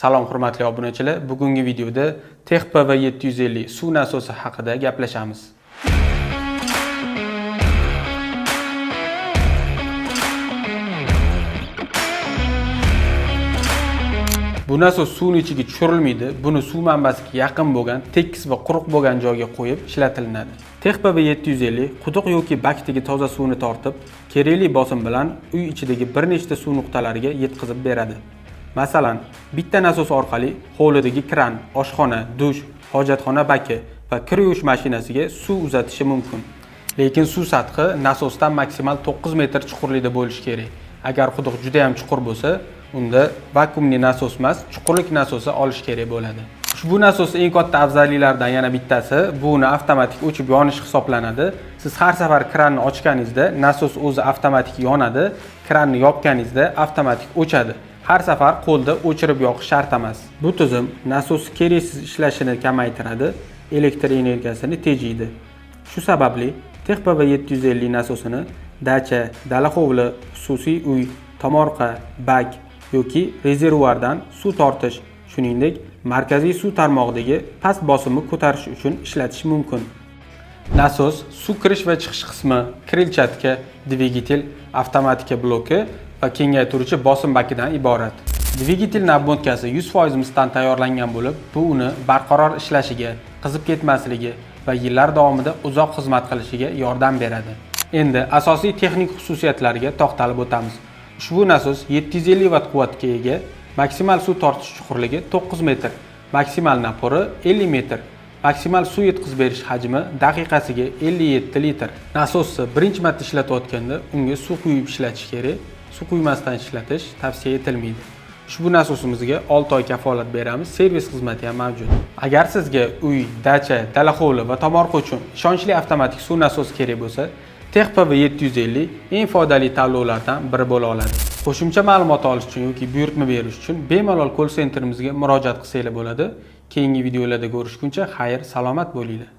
Salom, hurmatli obunachilar. Bugungi videoda TechPV 750 suv nasosi haqida gaplashamiz. Bu nasos suvni ichiga tushirilmaydi. Buni suv manbasiga yaqin bo'lgan, tekis va quruq bo'lgan joyga qo'yib ishlatilinadi. TechPV 750 quduq yoki bakdagi toza suvni tortib, kerakli bosim bilan uy ichidagi bir nechta suv nuqtalariga yetkazib beradi. Masalan, bitta nasos orqali hovlidagi kran, oshxona, dush, hojatxona baki va kir yuvish mashinasiga suv uzatishi mumkin. Lekin suv sathi nasosdan maksimal 9 metr chuqurlikda bo'lishi kerak. Agar quduq juda ham chuqur bo'lsa, unda vakuumli nasos emas, chuqurlik nasosi olish kerak bo'ladi. Ushbu nasosning eng katta afzalliklaridan yana bittasi bu uni avtomatik o'chib yonish hisoblanadi. Siz har safar kranni ochganingizda nasos o'zi avtomatik yonadi, kranni yopganingizda avtomatik o'chadi. Har safar qo'lda o'chirib yoqish shart emas. Bu tizim nasos keraksiz ishlashini kamaytiradi, elektr energiyasini tejaydi. Shu sababli TechPV 750 nasosini dacha, dala hovli, xususiy uy, tomorqa, bak yoki rezervuardan suv tortish, shuningdek, markaziy suv tarmog'idagi past bosimni ko'tarish uchun ishlatish mumkin. Nasos suv kirish va chiqish qismi, крыльчатка, dvigatel, avtomatika bloki va kengaytiruvchi bosim bakidan iborat. Dvigatelning обмотка si 100% misdan tayyorlangan bo'lib, bu uni barqaror ishlashiga, qizib ketmasligi va yillar davomida uzoq xizmat qilishiga yordam beradi. Endi asosiy texnik xususiyatlarga to'xtalib o'tamiz. Ushbu nasos 750 vatt quvvatga ega, maksimal suv tortish chuqurligi 9 metr, maksimal напор i 50 metr, maksimal suv yetkazib berish hajmi daqiqasiga 57 litr. Nasosni birinchi marta ishlatayotganda unga suv quyib ishlatish kerak, suv quymasdan ishlatish tavsiya etilmaydi. Ushbu nasosimizga 6 oy kafolat beramiz, servis xizmati ham mavjud. Agar sizga uy, dacha, dala hovli va tomorqa uchun ishonchli avtomatik suv nasosi kerak bo'lsa, TechPV 750 eng foydali tanlovlardan biri bo'la oladi. Qo'shimcha ma'lumot olish uchun yoki buyurtma berish uchun bemalol call centerimizga murojaat qilsanglar bo'ladi. Keyingi videolarda ko'rishguncha xayr, salomat bo'linglar.